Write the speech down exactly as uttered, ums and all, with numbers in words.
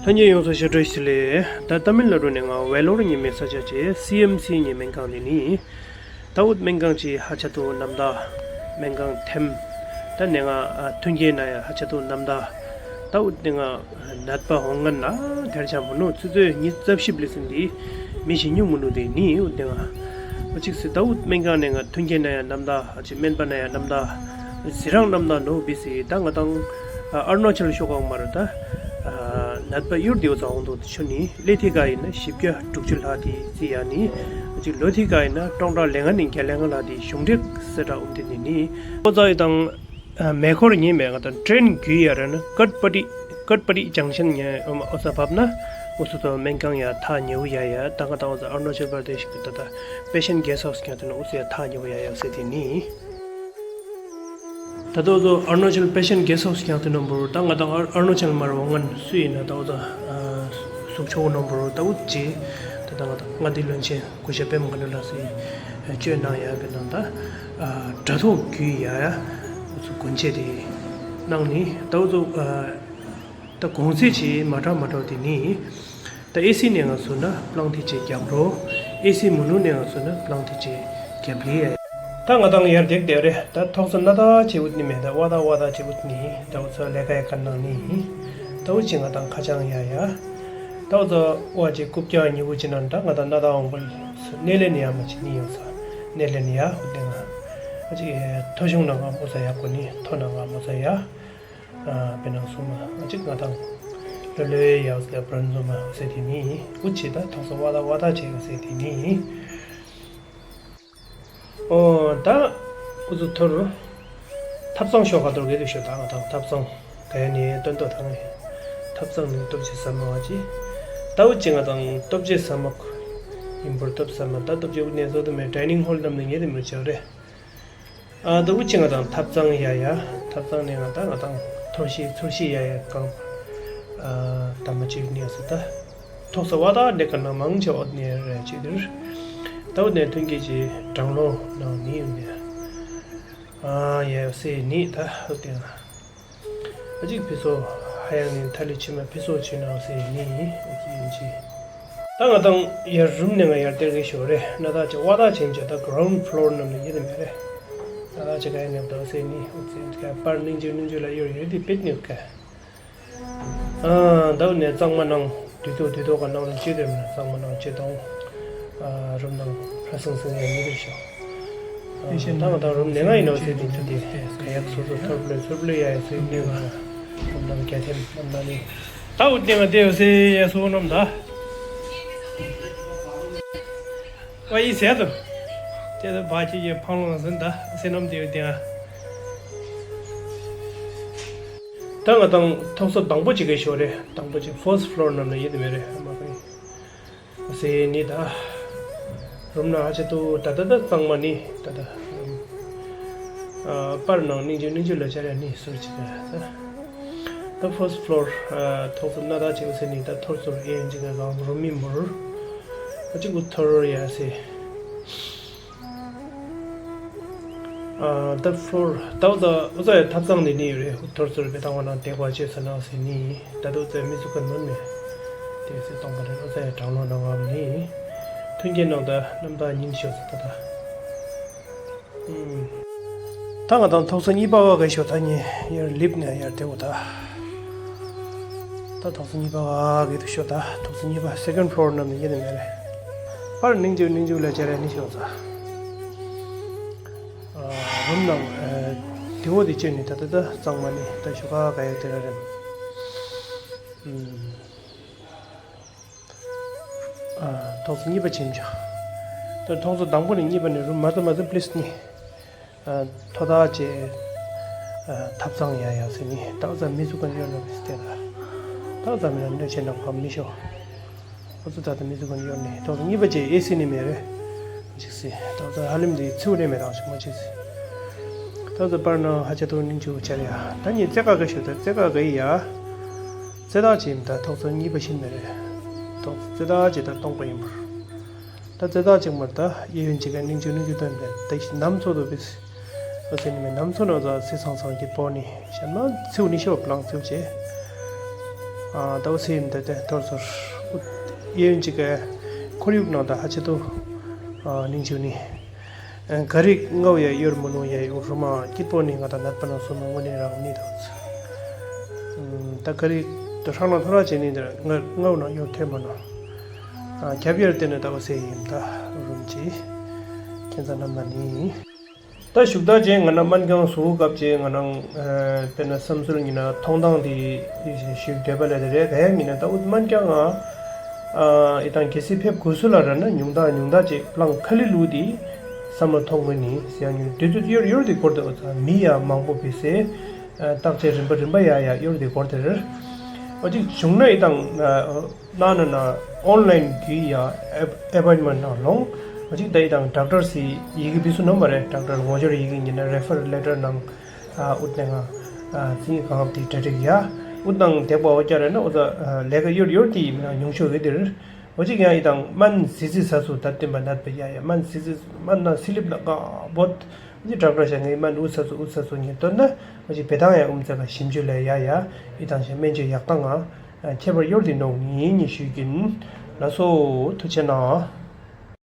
ལྷན་རྒྱས་ཡོངས་སུ་ཞབས་བྲོ་ཞུ་ལེ། ད་ཏ་མིལ་ནཱ་ཌུ་ནས་ང་ཝེ་ལོར་ཉེ་མི་ས་ཆ་ཅེ་སི་ཨེམ་སི་ཉེ་སྨན་ཁང་དེ་ནི། ད་འུ་སྨན་ཁང་ཅིག་ཧ་ཅང་ཐུགས་རྣམ་དག་སྨན་ཁང་ཐེམ། ད་ནས་ང་མཐུན་རྐྱེན་ན་ཡང་ཧ་ཅང་ཐུགས་རྣམ་དག་ད་འུ་དེ་ང་ནད་པ་འོང་ངན་ན་དེར་ཆ་མི་ནུ་ཆུ་ཚོད་ཉི་ཤུ་རྩ་བཞི་ལི་སིན་དེ་མི་ཞིག་ཉུང་མི་ནུ་དེ་ནི་འུ་དེ་ང་འུ་ཅིག་སི་ད་འུ་སྨན་ཁང་ནས་ང་མཐུན་རྐྱེན་ན་ཡང་རྣམ་དག་ཅིག་སྨན་པ་ན་ཡང་རྣམ་དག་ཟི་རང་རྣམ་དག་ནོ་བི་སི་ད་ང་དང་ཨ་རུ་ན་ཅལ་ཤོག་ཁག་མར་ད་ནད་པ་གཡུར་དེའུ་ཚ་འོང་དུ་ཆོ་ནི་ལེ་ཐི་ག་ཡིན་ན་བཞི་བརྒྱ་དྲུག་ཅུ་ལྷག་དེ་སི་ཡ་ནི་ཅིག་ལོ་ཐི་ག་ཡིན་ན་ཀྲོང་ཀྲ་ལེ་ང་ནི་རྒྱ་ལེ་ང་ལྷག་དེ་གཞུང་འབྲེལ་སེ་དྲ་འུ་དེ་ནི་ནི་ཁོ་ཚ་ཡི་དང་མེ་འཁོར་ཉིན་མེད་ང་དང་ཀྲེན་རྒྱུ་ཡ་ར་ན་ཀར་པ་ཏི་ཀར་པ་ཏི་ཇང་ཤན་ཉེ་འོ་ས་བབ་ན་འུ་སུ་ཚོ་སྨན་ཁང་ཡ་ཐག་ཉེ་བོ་ཡ་ཡ་ད་ང་དང་འུ་ཚ་ཨ་རུ་ན་ཅལ་པར་དེ་ཤི་ད་ད་པེ་ཤན་གེ་སི་ཧའུ་སི་ཀྱང་དེ་ན་འུ་སུ་ཡ་ཐག་ཉེ་བོ་ཡ་ཡ་སེ་དེ་ནི། ད་ལྟ་ཚོ་ཨ་རུ་ན་ཅལ་པེ་ཤན་གེ་སི་ཧའུ་སི་ཀྱང་དེ་ན་འབུར་ད་ང་དང་ཨ་རུ་ན་ཅལ་མར་འོང་ངན་སུ་ཡིན་ན་ད་འུ་ཚ་ཟུག་ཆོག་ན་འབུར་ད་འུ་ཅི་ད་ད་ང་དང་ང་དེ་བློན་ཆེན་གུ་ཤ་པེ་མ་ག་ལ་ལ་སི་བཅོས་གནང་ཡ་གི་ནང་ད་དྲ་ཐོག་བརྒྱུད་ཡ་ཡ་འུ་ཚོ་གོན་ཆས་དེ་གནང་ནི་ད་འུ་ཚོ་ད་གོང་ཚད་ཅིག་མ་དྲག་མ་དྲག་དེ་ནི། ད་ཨེ་སི་ནས་ང་སུ་ན་པླང་ཐི་ཅེ་རྒྱབ་རོ། ཨེ་སི་མུ་ནུ་ནས་ང་སུ་ན་པླང་ཐི་ཅེ་རྒྱབ་ལི་ཡ། ད་ང་དང་ཡར་དེག་དེ་རེད་ད་ཐོག་སོ་ན་ད་ཅེ་འུ་ནི་མེད་ད་ཝ་ད་ཝ་ད་ཅེ་འུ་ནི་ད་འུ་ཚོ་ལས་ཀ་ཡ་ཀ་ནང་ནི་ད་འུ་ཅེ་ང་དང་ཁ་ཆང་ཡ་ཡ། ད་འུ་ཚོ་ཝ་ཅེ་རྐུབ་ཀྱང་ཉི་འུ་ཅེ་ནང་ད་ང་དང་ན་ད་འོང་པ་ནེ་ལེ་ནི་ཡ་མ་ཅེ་ནི་ཡོང་ས་ནེ་ལེ་ནི་ཡ་འུ་དེ་ང་ཨ་ཅེ་ཐོ་གཞུང་ནང་ང་འུ་ཚ་ཡ་གོ་ནི་ཐོ་ནང་ང་འུ་ཚ་ཡ། དཔེར་ན་སོ་མ་གཅིག་ང་དང་ལོ་ལོའི་ཡག་ཟེར་བྲོན་སོ་མ་ཟེར་དེ་ནི་འུ་ཆེ་ད་ཐོག་སོ་བ་ད་བ་ད་ཆེ་ཡོད་ཟེར་དེ་ནི་ཨོ་ད་འུ་ཚོ་ཐོར་ཐབ་ཚང་ཤོག་ཁ་ཐོར་གེ་དུ་ཤོག་ད་ང་དང་ཐབ་ཚང་ག་ཡ་ནི་སྟོན་ཏོ་ཐང་ཐབ་ཚང་ནི་སྟོབས་ཆེ་ས་མ་བ་ཅི་ད་འུ་ཆེ་ང་དང་སྟོབས་ཆེ་ས་མ་ཡིན་པར་སྟོབས་ས་མ་ད་སྟོབས་ཆེ་འུ་ནས་བཟོ་དུ་མེད་ཌའི་ནིང་ཧོལ་རྣམས་ནི་ངེས་དུ་མི་ཆགས་རེད། ཨ་ད་འུ་ཅི་ང་དང་ཐབ་ཚང་ཡ་ཡ། ཐབ་ཚང་ནས་ང་དང་ང་དང་ཐོར་ཤི་ཚུར་ཤི་ཡ་ཡ་གང་ཨ་ད་མ་ཅིག་ནས་སུ་ད་ཐོག་ས་བ་ད་འདྲེ་ག་ན་མང་ཆེ་འོད་ནས་རེ་ཅི་དུར་ད་འུ་ནས་ཐོན་སྐྱེད་ཀྱི་གྲང་རླུང་ནང་ནི་ཡོད་ནས་ཨ་ཡ་སེ་ནི་ད་འུ་དེ་ང་། ཨ་ཅིག་ཕི་སོ་ཧ་ཡང་ནི་ཐ་ལི་ཆི་མ་ཕི་སོ་ཆི་ན་ཟེར་ནི་ཨ་ཅིག་ཡིན་ཅི། ད་ང་དང་ཡར་རུམ་ནས་ང་ཡར་དེར་གི་ཤོ་རེ་ན་ད་ཅི་བ་ད་ཆེན་ཅི་ད་ག་རའུན་ཌི་ཕློར་ནམ་ནི་ཡིན་མེ་རེ། ན་ད་ཅི་ག་ཡ་ནི་ད་ཟེར་ནི་ཨ་ཅིག་ག་པར་ནིང་ཅི་ནིང་ཅི་ལ་ཡོར་ཡོད་དི་པེད་ནི་ག་ཨ་ད་ནས་གཙང་མ་ནང་དུས་ཐོག་དུས་ཐོག་ག་ནང་ལ་ཅི་དེ་མ་གཙང་མ་ནང་ཅི་དང་ཨ་རུམ་ནང་ཕ་སང་སང་ཡ་ནི་རེ་ཤོ། ཨེ་ཤེ་ན་ད་ང་དང་རུམ་ནས་ང་ཡིན་ནོ་ཟེར་དུས་ཚོད་དེ་ག་ཡག་སོ་སོ་ཐོར་པློས་ཚུར་པློས་ཡ་ཡ་ཟེར་ནས་ང་རུམ་ནང་རྒྱ་ཐེམ་རྣམ་ན་ནི་ད་འུ་དེ་ང་དེ་ཟེར་ཡ་སོ་རྣམ་ད་ཨ་ཡི་ཟེར་དུ་དེ་ད་བ་ཅི་ཡི་ཕང་ལོང་ཟིན་ད་ཟེར་རྣམ་དེ་ཡོད་དེ་ང་ད་ང་དང་ཐོག་སོ་དང་པོ་ཅིག་གི་ཤོ་རེ་དང་པོ་ཅིག་ཕོར་སི་ཕློར་རྣམ་ན་ཡིན་དུ་མེད་རེ་མ་གི་ཟེར་ནི་ད། རུམ་ནང་ཧ་ཅང་དུ་ད་ད་ད་གཙང་མ་ནི་ད་ད། ཨ་པར་ནང་སྙིང་རྗེ་སྙིང་རྗེ་ལ་བཅར་ཡ་ནི་ཟུར་ཅིག་ད་ད། ད་ཕོར་སི་ཕློར་ཐོག་སོ་ན་ད་ཅིག་ཟེར་ནི་ད་ཐོར་ཚུར་ཨེ་ཡིན་ཅིག་ད་རང་རུམ་མི་འབུར། ཨ་ཅིག་གུ་ཐོར་ཡ་ཟེར། ཨ་ད་ཕློར་ད་འུ་ཚ་འུ་ཚ་ཡ་ཐབ་ཚང་ནི་ནི་ཡོད་རེད། ཐོར་ཚུར་བེ་ཏང་བ་ནང་དེ་བ་ཅེ་ས་ནང་ཟེར་ནི་ད་འུ་ཚ་མི་ཚུགས་ཀ་ནོར་མེད། དེ་ཚེ་གཏོང་པ་རེད། འུ་ཚ་ཡ་གྲང་ལོ་ནང་བ་ནི་མཐུན་རྐྱེན་ནང་ད་རྣམ་དག་ཉིན་ཤོག་ས་ད་ད། ད་ང་དང་ཐོག་ས་གཉིས་པ་བ་ག་ཤོག་ད་ནི་ཡར་ལིབ་ནས་ཡར་དེ་འུ་ད། ད་ཐོག་སོ་གཉིས་པ་ག་གི་དུ་ཤོ་ད་ཐོག་སོ་གཉིས་པ་སེ་ཀན་ཕློར་རྣམས་ནི་ཡེ་ནི་མེ་རེ། པར་ནིང་ཅུ་ནིང་ཅུ་ལ་ཅེ་རེ་ནི་ཤོ་ད། རུམ་ནང་དེ་འོ་དེ་ཅེ་ནི་ད་ད་ད་གཙང་མ་ནི་ད་ཤོ་ག་ག་ཡེ་དེ་ར་རེམ། ཐོག་སོ་གཉིས་པ་ཆེན་ཆ། ད་ཐོག་སོ་དང་པོ་ནི་གཉིས་པ་ནི་རུམ་མ་ད་མ་ད་པི་ལིས་ནི། ཐོ་ཐག་ཅེ། ཐབ་ཚང་ཡ་ཡ་ཟེར་ནི་ད་ཙམ་མི་ཚུགས་ཀ་ཡོད་ནོ་སྟེ་ད། ད་ཙམ་ཡང་གནོད་བྱེད་ན་གམ་མི་ཤོ། ཨོ་ཙི་ད་ད་མི་ཚུགས་ཀ་ཡོད་ནི་ཐོག་གཉིས་པ་ཅེ་ཨེ་སི་ནི་མེ་རེ། ཅིག་སི་ད་ཙམ་ཧ་ལམ་དེ་ཚིའུ་རེ་མེ་དང་ཞིག་མ་ཅིག་སི། ད་ཙམ་པར་ན་ཧ་ཅ་ཐོ་ནིང་ཅུ་ཆ་རེ་ཡ་ད་ནི་རྩེ་ཀ་ག་ཤོ་ད་རྩེ་ཀ་ག་ཡི་ཡ། རྩེ་ཐག་ཅེ་ད་ཐོག་ཚོ་གཉིས་པ་ཤིན་མེ་རེ། ཐོག་རྩེ་ཐག་ཅེ་ད་སྟོང་པ་ཡིན་པར། ད་རྩེ་ཐག་ཅིག་མར་ད་གཡས་གཡོན་ཅིག་ག་སྙིང་ཆུ་སྙིང་ཆུ་སྟོན་པའི་ད་ནམ་ཚོ་དུ་བིས། ཨོ་ཟེར་ནི་མེད་ནམ་ཚོ་ནང་ཚ་སི་ཚང་ཚང་གི་པོ་ནི་ཞན་མ་ཚིའུ་ནི་ཤོ་པ་ལང་ཚིའུ་ཅེ། ཨ་ད་འོ་ཟེར་ཡིན་ད་དེ་ཐོར་ཚོར། གཡས་གཡོན་གཅིག་གི་ཁོར་ཡུག་ནང་ད་ཧ་ཅི་ཏུ་ཨ་ནིང་ཆུ་ནི། ཨ་ག་རིག་ངའོ་ཡ་གཡོར་མོ་ནོ་ཡ་ཡོ་རུ་མ་སྐྱིད་པོ་ནི་ང་ད་ནད་པ་ནང་སོ་མ་དངོས་གནས་རང་ནི་ད་འོ་ཚ། ད་ག་རིག་ད་ཧྲང་ལ་ཐོ་ར་བྱེད་ནི་ད་ང་ངའོ་ནང་གཡོར་ཐེ་མ་ནོ། ཨ་རྒྱབ་གཡོར་དེ་ནི་ད་འོ་ཟེར་ཡིན་ད་རུམ་གྱི་ཁྱེད་ཚ་རྣམ་ལ་ནི། ད་བཞུགས་ད་ཅེ་ང་ན་སྨན་ཁང་སུ་སྐབས་ཅེ་ང་ནང་དཔེར་ན་བསམ་ཚུལ་ཉིན་ན་མཐོང་སྟངས་དེ་ཞུགས་འདོད་པ་ལས་དེ་རེད། ག་ཡ་མིན་ན་ད་འུ་སྨན་ཁང་ང་ཨི་དང་གལ་སྲིད་ཕེབས་དགོས་སུ་ལ་ར་ན་ཉུང་དག་ཉུང་དག་ཅེ་བླངས་ཁ་ལི་ལུ་དེ་བསམ་བློ་ཐོང་མི་ནི་ཟེར་ཡང་ཉུང་དུས་ཚོད་ཡོར་ཡོར་དེ་སྐོར་དེ་འོ་ཚ་མི་ཡ་མང་པོ་བི་སེ་བརྟག་དཔྱད་རིམ་པ་རིམ་པ་ཡ་ཡ་ཡོར་དེ་སྐོར་དེ་རེད། འོ་ཅིག་བྱུང་ན་ཨི་དང་ན་ན་ན་ཨོན་ལན་གི་ཡ་ཨེ་པོ་ཡིན་མེན་ནང་ལོང་། འོ་ཅིག་ད་ཡི་དང་ཌོག་ཊར་སི་ཡི་གེ་བི་སུ་ནོམ་པ་རེད། ཌོག་ཊར་ངོ་སྦྱོར་ཡི་གེ་ཉིན་ན་རེ་ཕར་ལེ་ཊར་ནང་ཨ་ཨུད་ནས་ང་ཨ་ཚིག་གང་དེ་གྲ་སྒྲིག་ཡ་ཨུད་ནང་དེ་པ་འོ་ཅག་རེད་ན་འོ་ད་ལས་ཀ་ཡོར་ཡོར་དེ་ཡི་མི་ནང་ཉུང་ཤོས་གི་དེ་རེད། འོ་ཅིག་ཡང་ཡི་དང་སྨན་ཟི་ཟི་ས་སུ་ད་བསྟན་པ་ནད་པ་ཡ་ཡ་སྨན་ཟི་ཟི་སྨན་ན་སི་ལིབ་ན་ཀ་བོད་འོ་ཅིག་ཌོག་ཊར་ཤ་ངའི་སྨན་ཨུད་ས་སུ་ཨུད་ས་སུ་ཉིན་དོན་ན་འོ་ཅིག་བེ་ཐང་ཡ་ཨུམ་ཚ་ག་ཞིམ་ཆུ་ལས་ཡ་ཡ་ཡི་དང་ཤ་སྨན་བཅོས་ཡག་ཏང་ང་། ཁྱད་པར་གཡོར་དེ་ནོག་ནི་ཉི་ཤུ་ཡིན། ལ་སོ་ཐུགས་ཆེ་གནང་།